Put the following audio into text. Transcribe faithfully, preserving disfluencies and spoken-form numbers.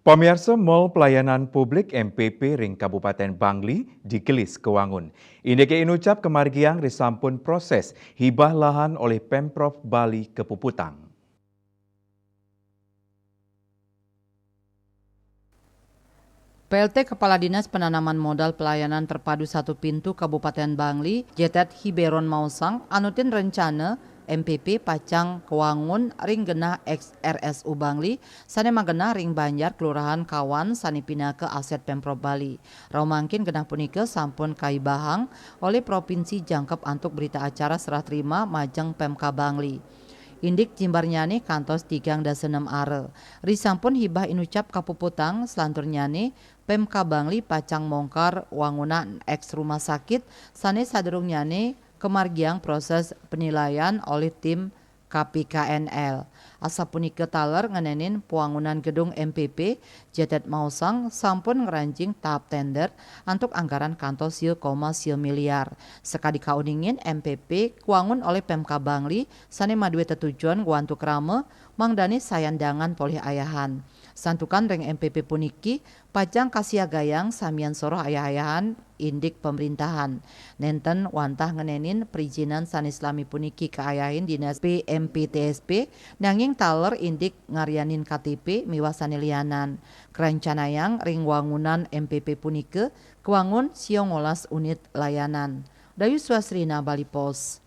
Pamiarsa, Mall Pelayanan Publik M P P ring Kabupaten Bangli digelis kawangun. Indike inucap kamargiang risampun proses hibah lahan olih Pemprov Bali kapuputang. P L T Kepala Dinas Penanaman Modal Pelayanan Terpadu Satu Pintu Kabupaten Bangli, Jetet Hiberon Mausang, anutin rencana M P P pacang kawangun ring genah ex R S U Bangli sane magenah ring Banjar Kelurahan Kawan sane pinaka aset Pemprov Bali. Rauh mangkin genah punika sampun kaibahang olih provinsi jangkep antuk berita acara serah terima majeng Pemkab Bangli. Indik jimbarnyane kantos tigang dasa nem ara. Risampun hibah inucap kapuputang, selanturnyane Pemkab Bangli pacang mongkar wangunan eks rumah sakit sane sadurungnyane kamargiang proses penilaian olih tim K P K N L. Asapunika taler ngenenin pawangunan gedung M P P, Jetet Mausang sampun ngranjing tahap tender antuk anggaran kantos sia koma sia miliar. Sakadi kauningin, M P P kawangun olih Pemkab Bangli sane madue tetujon ngwantu krama mangdane sayan dangan polih ayahan. Santukan ring M P P puniki pacang kasiagayang samian soroh ayah-ayahan indik pamerintahan. Nenten wantah ngenenin perizinan sane salami puniki kaayahin Dinas P M P T S P, nanging taler indik ngaryanin K T P miwah sane lianan. Karencanayang ring wangunan M P P punika kawangun sia ngolas unit layanan. Dayu Swasrina, Bali Post.